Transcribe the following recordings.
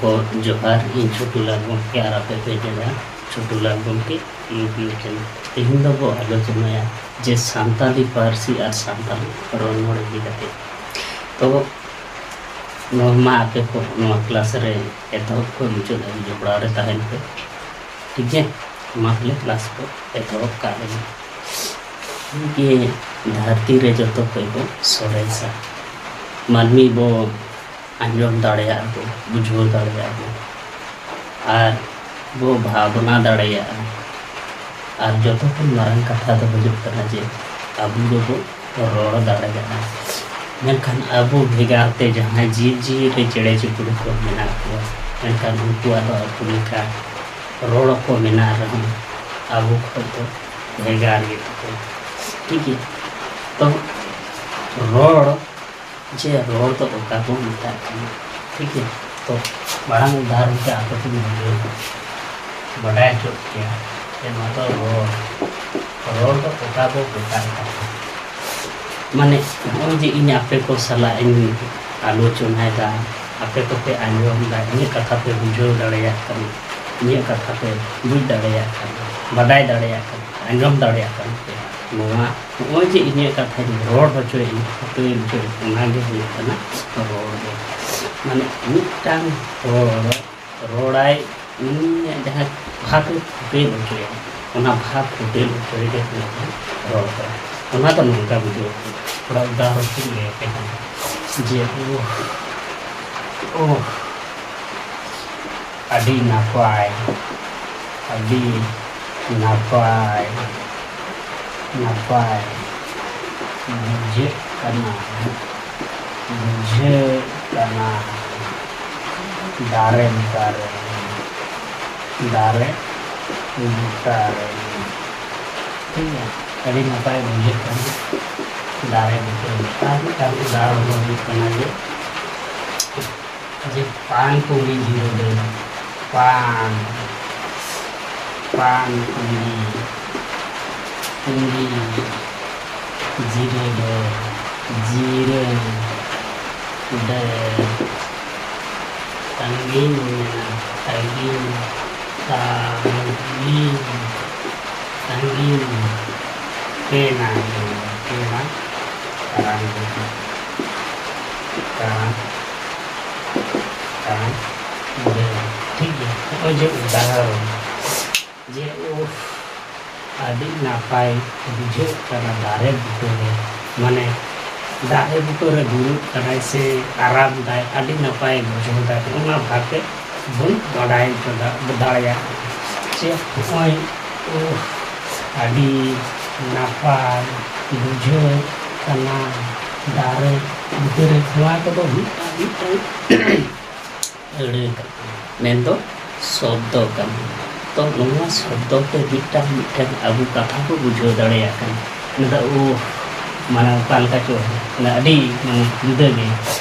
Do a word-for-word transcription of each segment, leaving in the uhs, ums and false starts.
ᱠᱚ ᱡᱚᱦᱟᱨ, ᱤᱧ ᱪᱷᱳᱴᱩᱞᱟᱞ ᱜᱚᱢᱠᱮ ᱟᱨ ᱟᱯᱮ ᱯᱮ ᱧᱮᱞᱟ ᱪᱷᱳᱴᱩᱞᱟᱞ ᱜᱚᱢᱠᱮ YouTube channel᱾ ᱛᱮᱦᱮᱧ ᱫᱚᱵᱚ ᱟᱞᱳᱪᱚᱱᱟᱭᱟ ᱡᱮ ᱥᱟᱱᱛᱟᱞᱤ ᱯᱟᱹᱨᱥᱤ ᱟᱨ ᱥᱟᱱᱛᱟᱞᱤ ᱨᱚᱲ ᱨᱚᱲ ᱤᱫᱤ ᱠᱟᱛᱮ᱾ ᱛᱚ ᱱᱚᱣᱟ ᱢᱟ ᱟᱯᱮ ᱠᱚ ᱱᱚᱣᱟ class ᱨᱮ ᱮᱛᱚᱦᱚᱵ ᱠᱷᱚᱱ ᱢᱩᱪᱟᱹᱫ ᱫᱷᱟᱹᱵᱤᱡ ᱡᱚᱯᱲᱟᱣ ᱨᱮ ᱛᱟᱦᱮᱱ ᱯᱮ, ᱴᱷᱤᱠ ᱜᱮᱭᱟ? ᱢᱟ ᱛᱟᱦᱞᱮ class ᱠᱚ ᱮᱛᱚᱦᱚᱵ ᱠᱟᱜ ᱞᱮᱜᱮ᱾ ᱴᱷᱤᱠ ᱜᱮ, ᱫᱷᱟᱹᱨᱛᱤ ᱨᱮ ᱡᱚᱛᱚ ᱠᱷᱚᱡ ᱵᱚ ᱥᱚᱨᱮᱥᱟ ᱢᱟᱹᱱᱢᱤ ᱵᱚ ᱟᱸᱡᱚᱢ ᱫᱟᱲᱮᱭᱟᱜᱼᱟ ᱵᱚ, ᱵᱩᱡᱷᱟᱹᱣ ᱫᱟᱲᱮᱭᱟᱜᱼᱟ ᱵᱚ, ᱟᱨ ᱵᱚ ᱵᱷᱟᱵᱽᱱᱟ ᱫᱟᱲᱮᱭᱟᱜᱼᱟ᱾ ᱟᱨ ᱡᱚᱛᱚ ᱠᱷᱚᱱ ᱢᱟᱨᱟᱝ ᱠᱟᱛᱷᱟ ᱫᱚ ᱦᱩᱭᱩᱜ ᱠᱟᱱᱟ ᱡᱮ ᱟᱵᱚ ᱫᱚᱵᱚ ᱨᱚᱲ ᱫᱟᱲᱮᱭᱟᱜᱼᱟ᱾ ᱢᱮᱱᱠᱷᱟᱱ ᱟᱵᱚ ᱵᱷᱮᱜᱟᱨ ᱛᱮ ᱡᱟᱦᱟᱸᱭ ᱡᱤᱵᱽ ᱡᱤᱭᱟᱹᱞᱤ ᱪᱮᱬᱮ ᱪᱤᱯᱨᱩᱫ ᱠᱚ ᱢᱮᱱᱟᱜ ᱠᱚᱣᱟ, ᱢᱮᱱᱠᱷᱟᱱ ᱩᱱᱠᱩᱣᱟᱜ ᱫᱚ ᱟᱠᱚ ᱞᱮᱠᱟ ᱨᱚᱲ ᱠᱚ ᱢᱮᱱᱟᱜ ᱨᱮᱦᱚᱸ ᱟᱵᱚ ᱠᱷᱚᱱ ᱫᱚ ᱵᱷᱮᱜᱟᱨ ᱜᱮᱛᱟ ᱠᱚᱣᱟ᱾ ᱴᱷᱤᱠ ᱜᱮᱭᱟ? ᱛᱚ ᱨᱚᱲ ᱡᱮ ᱨᱚᱲ ᱫᱚ ᱚᱠᱟ ᱵᱚᱱ ᱢᱮᱛᱟᱜ ᱠᱟᱱᱟ, ᱴᱷᱤᱠ ᱜᱮᱭᱟ? ᱛᱚ ᱢᱟᱲᱟᱝ ᱩᱫᱟᱦᱚᱨᱚᱱ ᱛᱮ ᱟᱯᱮ ᱠᱚᱧ ᱵᱩᱡᱷᱟᱹᱣ ᱵᱟᱰᱟᱭ ᱦᱚᱪᱚ ᱯᱮᱭᱟ ᱡᱮ ᱱᱚᱣᱟ ᱫᱚ ᱨᱚᱲ, ᱨᱚᱲ ᱫᱚ ᱚᱠᱟ ᱵᱚ ᱢᱮᱛᱟᱜ ᱠᱟᱱᱟ᱾ ᱢᱟᱱᱮ ᱱᱚᱜᱼᱚᱭ ᱡᱮ ᱤᱧ ᱟᱯᱮ ᱠᱚ ᱥᱟᱞᱟᱜ ᱤᱧ ᱟᱞᱳᱪᱚᱱᱟᱭᱮᱫᱟ, ᱟᱯᱮ ᱠᱚᱯᱮ ᱟᱸᱡᱚᱢ ᱮᱫᱟ, ᱤᱧᱟᱹᱜ ᱠᱟᱛᱷᱟ ᱯᱮ ᱵᱩᱡᱷᱟᱹᱣ ᱫᱟᱲᱮᱭᱟᱜ ᱠᱟᱱᱟ, ᱤᱧᱟᱹᱜ ᱠᱟᱛᱷᱟ ᱯᱮ ᱵᱩᱡᱽ ᱫᱟᱲᱮᱭᱟᱜ ᱠᱟᱱᱟ, ᱵᱟᱰᱟᱭ ᱫᱟᱲᱮᱭᱟᱜ ᱠᱟᱱᱟ, ᱟᱸᱡᱚᱢ ᱫᱟᱲᱮᱭᱟᱜ ᱠᱟᱱᱟ ᱯᱮ᱾ ᱱᱚᱣᱟ ᱱᱚᱜᱼᱚᱭ ᱡᱮ ᱤᱧᱟᱹᱜ ᱠᱟᱛᱷᱟᱧ ᱨᱚᱲ ᱦᱚᱪᱚᱭᱮᱫ, ᱯᱷᱩᱴᱟᱹᱣ ᱦᱚᱪᱚᱭᱮᱫ, ᱚᱱᱟᱜᱮ ᱦᱩᱭᱩᱜ ᱠᱟᱱᱟ ᱨᱚᱲ ᱫᱚ᱾ ᱢᱟᱱᱮ ᱢᱤᱫᱴᱟᱝ ᱦᱚᱲ ᱨᱚᱲᱟᱭ, ᱩᱱᱤᱭᱟᱜ ᱡᱟᱦᱟᱸ ᱵᱷᱟᱵᱽ ᱮ ᱯᱷᱩᱴᱮᱞ ᱦᱚᱪᱚᱭᱟ, ᱚᱱᱟ ᱵᱷᱟᱵᱽ ᱯᱷᱩᱴᱮᱞ ᱦᱚᱪᱚᱭ ᱜᱮ ᱦᱩᱭᱩᱜ ᱠᱟᱱᱟ ᱨᱚᱲ ᱫᱚ᱾ ᱚᱱᱟ ᱫᱚ ᱱᱚᱝᱠᱟ ᱵᱩᱡᱷᱟᱹᱣ ᱠᱟᱱᱟ, ᱛᱷᱚᱲᱟ ᱩᱫᱟᱦᱚᱨᱚᱱ ᱛᱮᱧ ᱞᱟᱹᱭ ᱟᱯᱮ ᱠᱟᱱᱟ ᱡᱮ, ᱳᱦ, ᱳᱦ, ᱟᱹᱰᱤ ᱱᱟᱯᱟᱭ, ᱟᱹᱰᱤ ᱱᱟᱯᱟᱭ, ᱱᱟᱯᱟᱭ ᱵᱩᱡᱷᱟᱹᱜ ᱠᱟᱱᱟ, ᱵᱩᱡᱷᱟᱹᱜ ᱠᱟᱱᱟ᱾ ᱫᱟᱨᱮ ᱵᱩᱴᱟᱹ ᱨᱮ, ᱫᱟᱨᱮ ᱵᱩᱴᱟᱹ ᱨᱮ, ᱴᱷᱤᱠ ᱜᱮᱭᱟ? ᱟᱹᱰᱤ ᱱᱟᱯᱟᱭ ᱵᱩᱡᱷᱟᱹᱜ ᱠᱟᱱᱟ ᱫᱟᱨᱮ ᱵᱩᱴᱟᱹ ᱨᱮ᱾ ᱟᱨ ᱢᱤᱫᱴᱟᱝ ᱩᱫᱟᱦᱚᱨᱚᱱ ᱫᱚ ᱦᱩᱭᱩᱜ ᱠᱟᱱᱟ ᱡᱮ, ᱡᱮ ᱯᱟᱱ ᱯᱩᱸᱜᱤ ᱡᱤᱨᱟᱹ ᱰᱟᱹᱨ, ᱯᱟᱱ, ᱯᱟᱱ ᱯᱩᱸᱜᱤ, ᱯᱩᱸᱜᱤ, ᱡᱤᱨᱟᱹ ᱰᱟᱹᱨ, ᱡᱤᱨᱟᱹ ᱰᱟᱹᱨ, ᱛᱟᱺᱜᱤᱧ ᱢᱮᱱᱟ, ᱛᱟᱺᱜᱤᱧ, ᱛᱟᱺᱜᱤᱧ, ᱛᱟᱺᱜᱤᱧ, ᱯᱮᱱᱟ, ᱯᱮᱱᱟ, ᱛᱟᱲᱟᱢ, ᱛᱟᱲᱟᱢ, ᱛᱟᱲᱟᱢ, ᱴᱷᱤᱠ ᱜᱮᱭᱟ᱾ ᱱᱚᱜᱼᱚᱭ ᱡᱮ ᱩᱫᱟᱦᱚᱨᱚᱱ, ᱡᱮ ᱩᱯᱷ, ᱟᱹᱰᱤ ᱱᱟᱯᱟᱭ ᱵᱩᱡᱷᱟᱹᱜ ᱠᱟᱱᱟ ᱫᱟᱨᱮ ᱵᱩᱴᱟᱹ ᱨᱮ, ᱢᱟᱱᱮ ᱫᱟᱨᱮ ᱵᱩᱴᱟᱹ ᱨᱮ ᱫᱩᱲᱩᱵ ᱠᱟᱱᱟᱭ ᱥᱮ ᱟᱨᱟᱢ ᱫᱟᱭ, ᱟᱹᱰᱤ ᱱᱟᱯᱟᱭ ᱵᱩᱡᱷᱟᱹᱣ ᱫᱟᱭ᱾ ᱚᱱᱟ ᱵᱷᱟᱵᱮ ᱵᱚᱱ ᱵᱟᱰᱟᱭ ᱦᱚᱪᱚ ᱫᱟ-, ᱫᱟᱲᱮᱭᱟᱜ ᱠᱟᱱᱟ᱾ ᱪᱮ ᱱᱚᱜᱼᱚᱭ ᱩᱯᱷ, ᱟᱹᱰᱤ ᱱᱟᱯᱟᱭ ᱵᱩᱡᱷᱟᱹᱜ ᱠᱟᱱᱟ ᱫᱟᱨᱮ ᱵᱩᱴᱟᱹ ᱨᱮ᱾ ᱱᱚᱣᱟ ᱠᱚᱫᱚ ᱢᱤᱫᱴᱟᱝ ᱢᱤᱫᱴᱟᱝ ᱟᱹᱲᱟᱹ ᱠᱟᱱᱟ, ᱢᱮᱱᱫᱚ ᱥᱚᱵᱫᱚ ᱠᱟᱱᱟ᱾ ᱛᱚ ᱱᱚᱣᱟ ᱥᱚᱵᱫᱚ ᱛᱮ ᱢᱤᱫᱴᱟᱝ ᱢᱤᱫᱴᱟᱝ ᱟᱵᱚ ᱠᱟᱛᱷᱟ ᱠᱚ ᱵᱩᱡᱷᱟᱹᱣ ᱫᱟᱲᱮᱭᱟᱜ ᱠᱟᱱᱟ᱾ ᱢᱮᱱᱫᱚ ᱳᱦ, ᱢᱟᱱᱮ ᱚᱠᱟ ᱞᱮᱠᱟ ᱪᱚ, ᱢᱟᱱᱮ ᱟᱹᱰᱤ, ᱢᱟᱱᱮ ᱡᱩᱫᱟᱹ ᱜᱮ,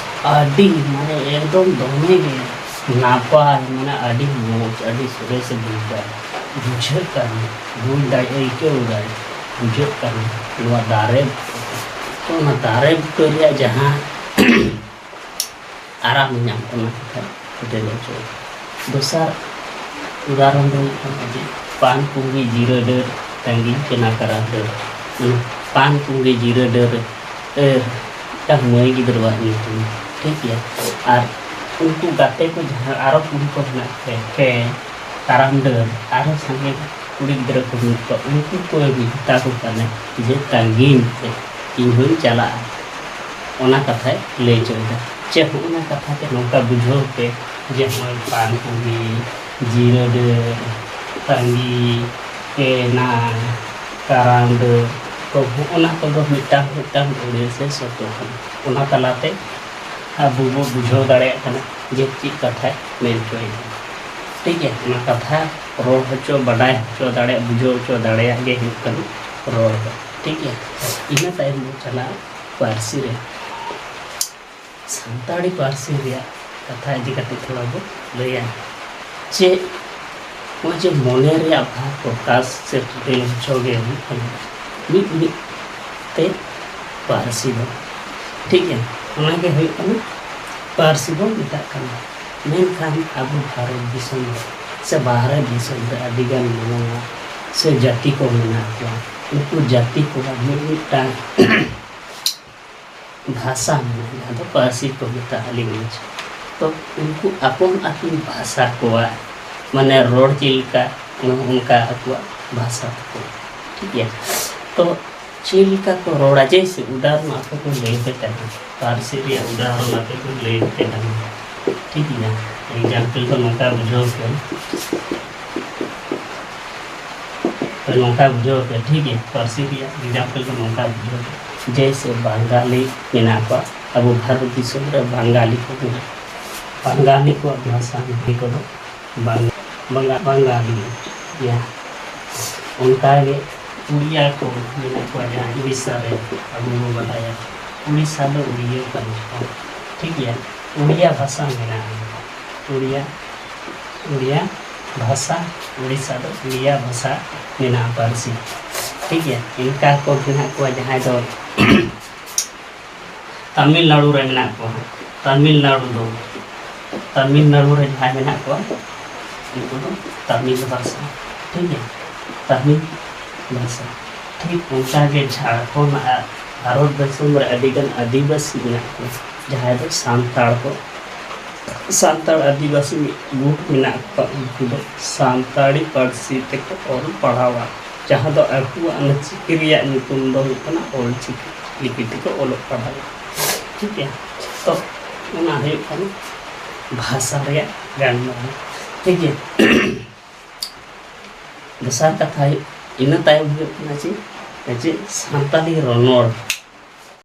ᱟᱹᱰᱤ, ᱢᱟᱱᱮ ᱮᱠᱫᱚᱢ ᱫᱚᱢᱮ ᱜᱮ ᱱᱟᱯᱟᱭ, ᱢᱟᱱᱮ ᱟᱹᱰᱤ ᱢᱚᱡᱽ, ᱟᱹᱰᱤ ᱥᱚᱨᱮᱥ ᱮ ᱵᱩᱡᱽ ᱫᱟ, ᱵᱩᱡᱷᱟᱹᱜ ᱠᱟᱱᱟ, ᱵᱩᱡᱽ ᱫᱟᱲᱮ, ᱟᱹᱭᱠᱟᱹᱣ ᱫᱟᱭ, ᱵᱩᱡᱷᱟᱹᱜ ᱠᱟᱱᱟ ᱱᱚᱣᱟ ᱫᱟᱨᱮ᱾ ᱛᱚ ᱚᱱᱟ ᱫᱟᱨᱮ ᱵᱩᱴᱟᱹ ᱨᱮᱭᱟᱜ ᱡᱟᱦᱟᱸ ᱟᱨᱟᱢ ᱧᱟᱢ ᱠᱟᱱᱟ, ᱠᱟᱛᱷᱟ ᱯᱷᱩᱴᱮᱞ ᱦᱚᱪᱚ᱾ ᱫᱚᱥᱟᱨ ᱩᱫᱟᱦᱚᱨᱚᱱ ᱫᱚ ᱦᱩᱭᱩᱜ ᱠᱟᱱᱟ ᱡᱮ ᱯᱟᱱ ᱯᱩᱸᱜᱤ ᱡᱤᱨᱟᱹ ᱰᱟᱹᱨ ᱛᱟᱺᱜᱤᱧ ᱠᱟᱱᱟ ᱠᱟᱨᱟᱢ ᱰᱟᱹᱨ᱾ ᱢᱟᱱᱮ ᱯᱟᱱ ᱯᱩᱸᱜᱤ ᱡᱤᱨᱟᱹ ᱰᱟᱹᱨ, ᱮ, ᱢᱤᱫᱴᱟᱝ ᱢᱟᱹᱭ ᱜᱤᱫᱽᱨᱟᱹᱣᱟᱜ ᱧᱩᱛᱩᱢ, ᱴᱷᱤᱠ ᱜᱮᱭᱟ᱾ ᱟᱨ ᱩᱱᱠᱩ ᱜᱟᱛᱮ ᱠᱚ ᱡᱟᱦᱟᱸ ᱟᱨᱚ ᱠᱩᱲᱤ ᱠᱚ ᱢᱮᱱᱟᱜ ᱠᱚᱣᱟ, ᱠᱮ, ᱠᱟᱨᱟᱢ ᱰᱟᱹᱨ, ᱟᱨᱚ ᱥᱟᱸᱜᱮ ᱠᱩᱲᱤ ᱜᱤᱫᱽᱨᱟᱹ ᱠᱚ ᱢᱮᱱᱟᱜ ᱠᱚᱣᱟ, ᱩᱱᱠᱩ ᱠᱚ ᱢᱮᱛᱟ ᱠᱚ ᱠᱟᱱᱟ ᱡᱮ ᱛᱟᱺᱜᱤᱧ ᱯᱮ, ᱤᱧ ᱦᱚᱸᱧ ᱪᱟᱞᱟᱜᱼᱟ᱾ ᱚᱱᱟ ᱠᱟᱛᱷᱟᱭ ᱞᱟᱹᱭ ᱦᱚᱪᱚᱭᱮᱫᱟ᱾ ᱪᱮ ᱦᱚᱸᱜᱼᱚ ᱱᱟ ᱠᱟᱛᱷᱟ ᱛᱮ ᱱᱚᱝᱠᱟ ᱵᱩᱡᱷᱟᱹᱣ ᱯᱮ ᱡᱮ ᱱᱚᱜᱼᱚᱭ ᱯᱟᱱ ᱯᱩᱸᱜᱤ, ᱡᱤᱨᱟᱹ ᱰᱟᱹᱨ, ᱛᱟᱺᱜᱤ, ᱯᱮᱱᱟ, ᱠᱟᱨᱟᱢ ᱰᱟᱹᱨ, ᱛᱚ ᱦᱚᱸᱜᱼᱚ ᱱᱟ ᱠᱚᱫᱚ ᱢᱤᱫᱴᱟᱝ ᱢᱤᱫᱴᱟᱝ ᱟᱹᱲᱟᱹ ᱥᱮ ᱥᱚᱵᱫᱚ ᱠᱟᱱᱟ᱾ ᱚᱱᱟ ᱛᱟᱞᱟᱛᱮ ᱟᱵᱚ ᱵᱚ ᱵᱩᱡᱷᱟᱹᱣ ᱫᱟᱲᱮᱭᱟᱜ ᱠᱟᱱᱟ ᱡᱮ ᱪᱮᱫ ᱠᱟᱛᱷᱟᱭ ᱢᱮᱱ ᱦᱚᱪᱚᱭᱮᱫᱟ᱾ ᱴᱷᱤᱠ ᱜᱮᱭᱟ, ᱚᱱᱟ ᱠᱟᱛᱷᱟ ᱨᱚᱲ ᱦᱚᱪᱚ, ᱵᱟᱰᱟᱭ ᱦᱚᱪᱚ ᱫᱟᱲᱮᱭᱟᱜ, ᱵᱩᱡᱷᱟᱹᱣ ᱦᱚᱪᱚ ᱫᱟᱲᱮᱭᱟᱜ ᱜᱮ ᱦᱩᱭᱩᱜ ᱠᱟᱱᱟ ᱨᱚᱲ ᱫᱚ᱾ ᱴᱷᱤᱠ ᱜᱮᱭᱟ, ᱤᱱᱟᱹ ᱛᱟᱭᱚᱢ ᱵᱚ ᱪᱟᱞᱟᱜᱼᱟ ᱯᱟᱹᱨᱥᱤ ᱨᱮ᱾ ᱥᱟᱱᱛᱟᱲᱤ ᱯᱟᱹᱨᱥᱤ ᱨᱮᱭᱟᱜ ᱠᱟᱛᱷᱟ ᱤᱫᱤ ᱠᱟᱛᱮ ᱛᱷᱚᱲᱟ ᱵᱚ ᱞᱟᱹᱭᱟ᱾ ᱪᱮᱫ ᱱᱚᱜᱼᱚᱭ ᱡᱮ ᱢᱚᱱᱮ ᱨᱮᱭᱟᱜ ᱵᱷᱟᱵᱽ ᱯᱨᱚᱠᱟᱥ ᱥᱮ ᱯᱷᱩᱴᱮᱞ ᱦᱚᱪᱚ ᱜᱮ ᱦᱩᱭᱩᱜ ᱠᱟᱱᱟ ᱢᱤᱫ ᱢᱤᱫ ᱛᱮ ᱯᱟᱹᱨᱥᱤ ᱫᱚ᱾ ᱴᱷᱤᱠ ᱜᱮᱭᱟ, ᱚᱱᱟ ᱜᱮ ᱦᱩᱭᱩᱜ ᱠᱟᱱᱟ ᱯᱟᱹᱨᱥᱤ ᱵᱚᱱ ᱢᱮᱛᱟᱜ ᱠᱟᱱᱟ᱾ ᱢᱮᱱᱠᱷᱟᱱ ᱟᱵᱚ ᱵᱷᱟᱨᱚᱛ ᱫᱤᱥᱚᱢ ᱨᱮ ᱥᱮ ᱵᱟᱦᱨᱮ ᱫᱤᱥᱚᱢ ᱨᱮ ᱟᱹᱰᱤᱜᱟᱱ ᱢᱟᱱᱣᱟ ᱥᱮ ᱡᱟᱹᱛᱤ ᱠᱚ ᱢᱮᱱᱟᱜ ᱠᱚᱣᱟ᱾ ᱩᱱᱠᱩ ᱡᱟᱹᱛᱤ ᱠᱚᱣᱟᱜ ᱢᱤᱫ ᱢᱤᱫᱴᱟᱝ ᱵᱷᱟᱥᱟ ᱢᱮᱱᱟᱜᱼᱟ, ᱡᱟᱦᱟᱸ ᱫᱚ ᱯᱟᱹᱨᱥᱤ ᱠᱚ ᱢᱮᱛᱟᱜᱼᱟ, language᱾ ᱛᱚ ᱩᱱᱠᱩ ᱟᱯᱚᱱ ᱟᱹᱯᱤᱱ ᱵᱷᱟᱥᱟ ᱠᱚᱣᱟᱜ ᱢᱟᱱᱮ ᱨᱚᱲ ᱪᱮᱫ ᱞᱮᱠᱟ, ᱱᱚᱜᱼᱚ ᱱᱚᱝᱠᱟ ᱟᱠᱚᱣᱟᱜ ᱵᱷᱟᱥᱟ ᱛᱟᱠᱚ, ᱴᱷᱤᱠ ᱜᱮᱭᱟ᱾ ᱛᱚ ᱪᱮᱫ ᱞᱮᱠᱟ ᱠᱚ ᱨᱚᱲᱟ, ᱡᱮᱭᱥᱮ ᱩᱫᱟᱦᱚᱨᱚᱱ ᱟᱯᱮ ᱠᱚ ᱞᱟᱹᱭ ᱯᱮ ᱠᱟᱱᱟ, ᱯᱟᱹᱨᱥᱤ ᱨᱮᱭᱟᱜ ᱩᱫᱟᱦᱚᱨᱚᱱ ᱟᱯᱮ ᱠᱚ ᱞᱟᱹᱭ ᱯᱮ ᱠᱟᱱᱟ, ᱴᱷᱤᱠ ᱜᱮᱭᱟ᱾ Example ᱠᱚ ᱱᱚᱝᱠᱟ ᱵᱩᱡᱷᱟᱹᱣ ᱯᱮ, ᱛᱚ ᱱᱚᱝᱠᱟ ᱵᱩᱡᱷᱟᱹᱣ ᱯᱮ, ᱴᱷᱤᱠ ᱜᱮᱭᱟ᱾ ᱯᱟᱹᱨᱥᱤ ᱨᱮᱭᱟᱜ example ᱠᱚ ᱱᱚᱝᱠᱟ ᱵᱩᱡᱷᱟᱹᱣ ᱯᱮ, ᱡᱮᱭᱥᱮ ᱵᱟᱝᱜᱟᱞᱤ ᱢᱮᱱᱟᱜ ᱠᱚᱣᱟ, ᱟᱵᱚ ᱵᱷᱟᱨᱚᱛ ᱫᱤᱥᱚᱢ ᱨᱮ ᱵᱟᱝᱜᱟᱞᱤ ᱠᱚ ᱢᱮᱱᱟᱜ ᱠᱚᱣᱟ᱾ ᱵᱟᱝᱜᱟᱞᱤ ᱠᱚᱣᱟᱜ ᱵᱷᱟᱥᱟ ᱱᱚᱣᱟ ᱠᱚᱫᱚ ᱵᱟᱝ-, ᱵᱟᱝᱜᱟ-, ᱵᱟᱝᱜᱟᱞᱤ ᱜᱮᱭᱟ᱾ ᱚᱱᱠᱟᱜᱮ ᱩᱲᱤᱭᱟ ᱠᱚ ᱢᱮᱱᱟᱜ ᱠᱚᱣᱟ, ᱡᱟᱦᱟᱸ ᱩᱲᱤᱥᱥᱟ ᱨᱮ ᱟᱵᱚ ᱵᱚ ᱵᱟᱰᱟᱭᱟ, ᱩᱲᱤᱥᱥᱟ ᱫᱚ ᱩᱲᱤᱭᱟ ᱠᱟᱱᱟ ᱠᱚ, ᱴᱷᱤᱠ ᱜᱮᱭᱟ᱾ ᱩᱲᱤᱭᱟ ᱵᱷᱟᱥᱟ ᱢᱮᱱᱟᱜᱼᱟ, ᱩᱲᱤᱭᱟ, ᱩᱲᱤᱭᱟ ᱵᱷᱟᱥᱟ, ᱩᱲᱤᱥᱥᱟ ᱫᱚ ᱩᱲᱤᱭᱟ ᱵᱷᱟᱥᱟ ᱢᱮᱱᱟᱜᱼᱟ, ᱯᱟᱹᱨᱥᱤ, ᱴᱷᱤᱠ ᱜᱮᱭᱟ᱾ ᱤᱱᱠᱟ ᱠᱚ ᱢᱮᱱᱟᱜ ᱠᱚᱣᱟ ᱡᱟᱦᱟᱸᱭ ᱫᱚ ᱛᱟᱢᱤᱞᱱᱟᱲᱩ ᱨᱮ ᱢᱮᱱᱟᱜ ᱠᱚᱣᱟ᱾ ᱛᱟᱢᱤᱞᱱᱟᱲᱩ ᱫᱚ, ᱛᱟᱢᱤᱞᱱᱟᱲᱩ ᱨᱮ ᱡᱟᱦᱟᱸᱭ ᱢᱮᱱᱟᱜ ᱠᱚᱣᱟ, ᱩᱱᱠᱩ ᱫᱚ ᱛᱟᱢᱤᱞ ᱵᱷᱟᱥᱟ, ᱴᱷᱤᱠ ᱜᱮᱭᱟ, ᱛᱟᱢᱤᱞ ᱵᱷᱟᱥᱟ᱾ ᱴᱷᱤᱠ ᱚᱱᱠᱟ ᱜᱮ ᱡᱷᱟᱲᱠᱷᱚᱸᱰ ᱟᱨ ᱵᱷᱟᱨᱚᱛ ᱫᱤᱥᱚᱢ ᱨᱮ ᱟᱹᱰᱤ ᱜᱟᱱ ᱟᱹᱫᱤᱵᱟᱹᱥᱤ ᱢᱮᱱᱟᱜ ᱠᱚᱣᱟ, ᱡᱟᱦᱟᱸᱭ ᱫᱚ ᱥᱟᱱᱛᱟᱲ ᱠᱚ, ᱥᱟᱱᱛᱟᱲ ᱟᱹᱫᱤᱵᱟᱹᱥᱤ ᱢᱤᱫ ᱜᱩᱴ ᱢᱮᱱᱟᱜ ᱠᱚᱣᱟ, ᱩᱱᱠᱩ ᱫᱚ ᱥᱟᱱᱛᱟᱲᱤ ᱯᱟᱹᱨᱥᱤ ᱛᱮᱠᱚ ᱚᱞ ᱯᱟᱲᱦᱟᱣᱟ, ᱡᱟᱦᱟᱸ ᱫᱚ ᱟᱠᱚᱣᱟᱜ ᱚᱱᱟ ᱪᱤᱠᱤ ᱨᱮᱭᱟᱜ ᱧᱩᱛᱩᱢ ᱫᱚ ᱦᱩᱭᱩᱜ ᱠᱟᱱᱟ ᱚᱞ ᱪᱤᱠᱤ ᱞᱤᱯᱤ ᱛᱮᱠᱚ ᱚᱞᱚᱜ ᱯᱟᱲᱦᱟᱣᱟ, ᱴᱷᱤᱠ ᱜᱮᱭᱟ᱾ ᱛᱚ ᱚᱱᱟ ᱦᱩᱭᱩᱜ ᱠᱟᱱᱟ ᱵᱷᱟᱥᱟ ᱨᱮᱭᱟᱜ ᱜᱟᱞᱢᱟᱨᱟᱣ, ᱴᱷᱤᱠ ᱜᱮᱭᱟ᱾ ᱫᱚᱥᱟᱨ ᱠᱟᱛᱷᱟ ᱦᱩᱭᱩᱜ, ᱤᱱᱟᱹ ᱛᱟᱭᱚᱢ ᱦᱩᱭᱩᱜ ᱠᱟᱱᱟ ᱪᱮᱫ, ᱡᱮ ᱥᱟᱱᱛᱟᱞᱤ ᱨᱚᱱᱚᱲ,